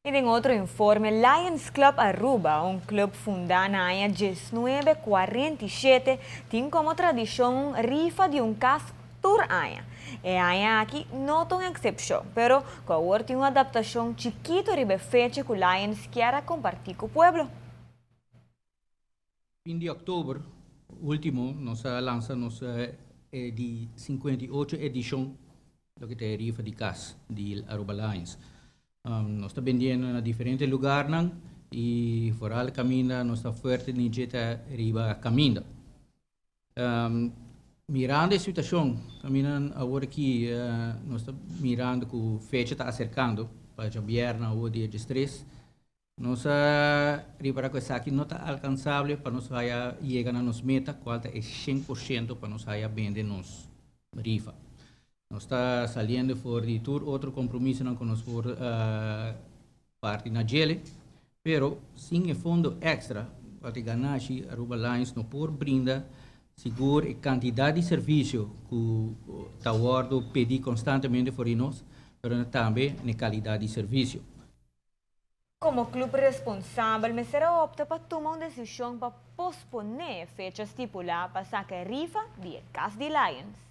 Y den otro informe, Lions Club Aruba, un club funda na aña 1947, tin como tradicion rifa di un cas tur aña. E aña aki no ta un excepcion, pero cu awor tin un adaptacion chikito riba e fecha cu Lions kier comparti cu pueblo. Fin di october ultimo, nos a lansa nos di 58 edicion, loke ta rifa di cas di Aruba Lions. Nos ta bendiendo na diferente lugar y vooral caminda, nos ta fuerte den riba caminda. Mirando e situacion, caminda awor aki, nos ta mirando cu fecha ta acercando pa diabierna of dia 3. Nos a ripara cu esaki no ta alcansabel pa nos yega na nos meta, cual ta 100% pa nos haya bende nos rifa. Nos ta saliendo for di tur otro compromiso cu nos por parti na dje, pero sin fondo extra, pa ganashi, Aruba Lions no por brinda sigur e cantidad di servicio cu ta wordo pedi constantemente for nos, pero tambe na calidad di servicio. Como club responsabel, mester a opta pa tuma un decision pa pospone e fecha stipula pa saca rifa di cas di Lions.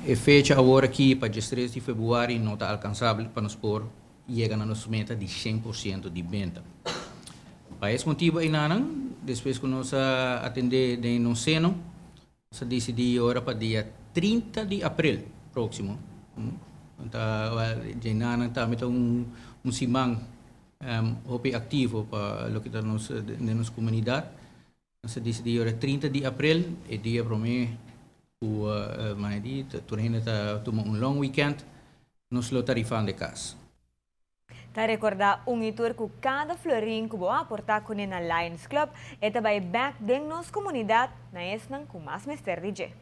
E fecha awor aki pa 3 di februari no ta alcansabel pa nos por yega na nos meta di 100% di benta. Pa e motibo ey, despues cu nos a atende den nos seno, nos a dicidi awor pa dia 30 di april proximo. Anto, tambe un siman hopi activo pa loke ta nos, den nos comunidad. Nos a dicidi 30 di april, e dia prome cu tur hende ta tuma un long weekend, nos lo ta rifando cas. Ta recorda un y tur cu cada florin cu bo aporta cu na Lions Club, e ta bay back den nos comunidad na esnan cu mas mester di dje.